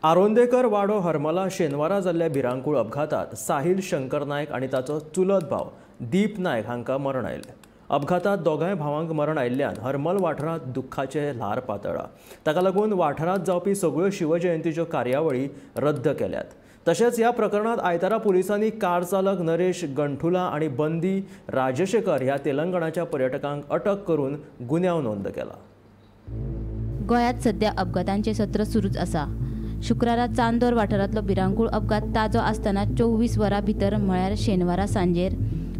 आरोंदेकर वाडो हरमला शेनवारा जाल्ल्या भिरांकूळ अपघातात साहिल शंकर नायक आनी ताचो चुलत भाव दीप नायक हांकां मरण आयलें। अपघातात दोगांय भावांक मरण आयिल्ल्यान हरमल वाठारांत दुख्खाचें ल्हार पातळ्ळां। ताका लागून वाठारांत जावपी सगळ्यो शिवजयंतीच्यो कार्यावळी रद्द केल्यात। तशेंच ह्या प्रकरणांत आयतारा पुलिसांनी कार चालक नरेश गंठुला आनी बंदी राजशेखर ह्या तेलंगणाच्या पर्यटकांक अटक करून गुन्यांव नोंद केला। गोंयांत सध्या अपघातांचें सत्र सुरूच आसा। शुक्रारा चांदोर वाठारांतलो भिरांकूळ अपघात ताजो आसतना 24 वरां भितर म्हळ्यार शेनवारा सांजेर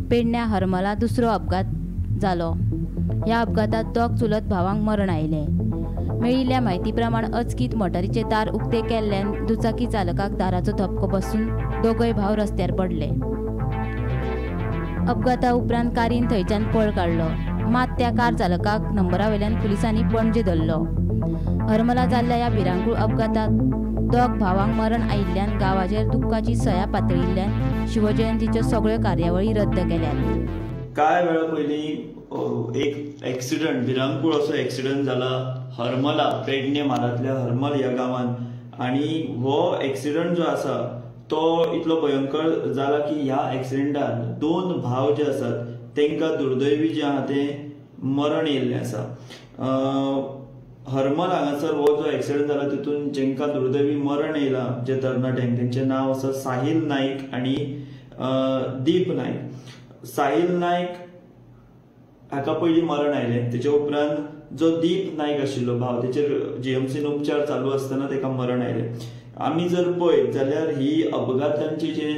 पेडण्या हरमला दुसरो अपघात जालो। ह्या अपघातात दोग चुलत भावांक मरण आयलें। मेळिल्ल्या म्हायती प्रमाण अचकीत मोटारीचें दार उक्तें केल्ल्यान दुचाकी चालकाक दाराचो धपको बसून दोगय भाव रस्त्यार पडले। अपघाता उपरांत कारीन थंयच्यान पळ काडलो, मात त्या कार चालकाक नंबरावेल्यान पुलिसांनी पणजे धरलो। हरमला जाल्ल्या ह्या भिरांकूळ अपघातात दोग भावांक मरण आयिल्ल्यान गांवाचेर दुख्खाची सया पातळिल्ल्यान शिवजयंतीच्यो सगळ्यो कार्यावळी रद्द केल्यात। कांय वेळा पयलीं एक एक्सिडंट, भिरांकूळ असो एक्सिडंट जाला हरमला, पेडणे म्हालांतल्या हरमल ह्या गांवांत। आनी हो एक्सिडंट जो आसा तो इतलो भयंकर जाला की ह्या एक्सिडंटान दोन भाव जे आसात तांकां दुर्दैवी जें आहा तें मरण येयल्लें आसा। हरमल हांगासर हो जो एक्सिडंट जाला तितून जेंकां दुर्दैवी मरण येयलां जे तरणाट्यांक, तेंचें नांव आसा साहिल नायक आनी दीप नायक। साहिल नायक हाका पयलीं मरण आयलें, तेच्या उपरांत जो दीप नायक आशिल्लो भाव तेचेर जीएमसीन उपचार चालू आसतना ताका मरण आयलें। आमी जर पळयत जाल्यार ही अपघातांची जी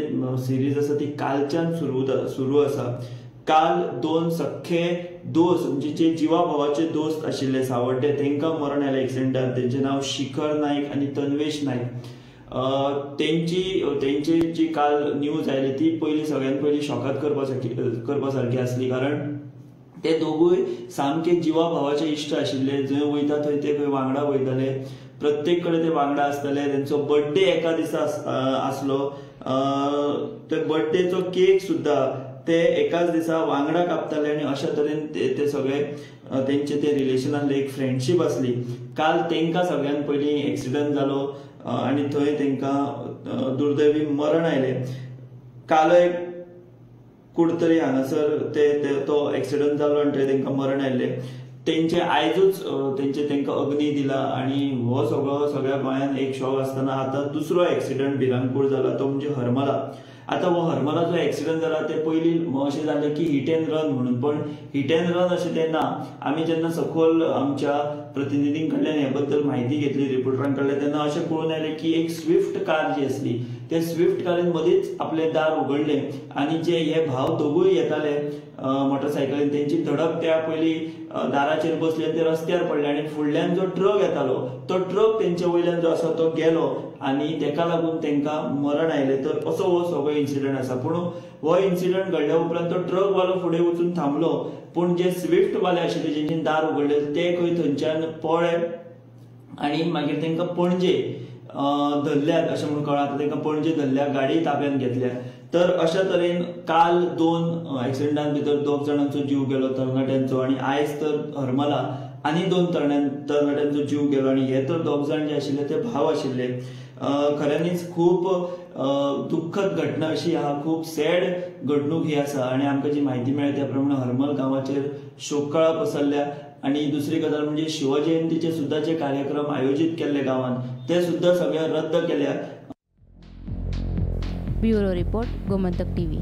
सिरीज आसा ती कालच्यान सुरू आसा। काल दोन सख्खे दोस्त म्हणजे जे जिवा भावाचे दोस्त आशिल्ले सावड्डे, तांकां मरण आयलें एक्सिडंटान। तेंचें नांव शिखर नायक आनी तन्वेश नायक। तेंची जी काल न्यूज आयली ती पयली सगळ्यात पयली शॉकात करपा सारकी आसली, कारण ते दोगूय सामके जिवा भावाचे इश्ट आशिल्ले। जंय वयता थंय ते खंय वांगडा वयताले, प्रत्येक कडेन ते वांगडा आसताले। तेंचो बर्थडे एका दिसा आसलो, ते बर्थडेचो केक सुद्दां ते एकाच दिसा वांगडा कापताले आनी अशा तरेन ते सगळे तेंचे ते रिलेशन आसले, एक फ्रेंडशीप आसली। काल तेंकां सगळ्यात पयलीं एक्सिडंट जालो आनी थंय तेंकां दुर्दैवी मरण आयलें। कालय कुडतरी हांगासर ते तो एक्सिडंट जालो आनी थंय तेंकां मरण आयलें। तेंचे आयजूच तेंचे तेंकां अग्नी दिला आनी हो सगळो सगळ्या गोंयांत एक शॉक आसतना आतां दुसरो एक्सिडंट भिरांकूळ जाला तो म्हणजे हरमला। आतां हो हरमला जो एक्सिडंट जाला ते पयलीं अशें जालें की हिट एंड रन म्हणून, पण हिट एंड रन अशें तें ना। आमी जेन्ना सखोल आमच्या प्रतिनिधीं कडल्यान हे बद्दल म्हायती घेतली, रिपोर्टरां कडल्यान, तेन्ना अशें कळून आयलें की एक स्विफ्ट कार जी आसली ते स्विफ्ट कारीन मदींच आपलें दार उगडलें आनी जे हे भाव दोगूय येताले मोटरसायकलीन तेंची धडक त्या पयलीं दाराचेर बसली आनी ते रस्त्यार पडले आनी फुडल्यान जो ट्रक येतालो तो ट्रक तेंचे वयल्यान जो आसा तो गेलो आनी तेका लागून तेंकां मरण आयलें। तर असो हो सगळो इन्सिडंट आसा। पूण हो इन्सिडंट घडल्या उपरांत तो ट्रक वालो फुडें वचून थांबलो, पूण जे स्विफ्ट वाले आशिल्ले जेंचे दार उगडले ते खंय थंयच्यान पळ्ळे आनी मागीर तेंकां पणजे धरल्यात अशें म्हणून कळ्ळां। आतां तेंकां पणजे धरल्या, गाडी ताब्यांत घेतल्या। तर अशा तरेन काल दोन एक्सिडंटान भितर दोग जाणांचो जीव गेलो तरणाट्यांचो आनी आयज तर हरमला आनी दोन तरणाट्यांचो जीव गेलो आनी हे तर दोग जाण जे आशिल्ले ते भाव आशिल्ले। खऱ्यांनीच खूब दुख्खद घटना अशी आहा, खूब सॅड घडणूक ही आसा आनी आमकां जी म्हायती मेळ्ळ्या त्या प्रमाणे हरमल गांवाचेर शोककळा पसरल्या। आनी दुसरी गजाल म्हणजे शिवजयंतीचे सुद्दां जे कार्यक्रम आयोजीत केल्ले गांवांत ते सुद्दां सगळे रद्द केल्या। Bureau report, Gomantak TV.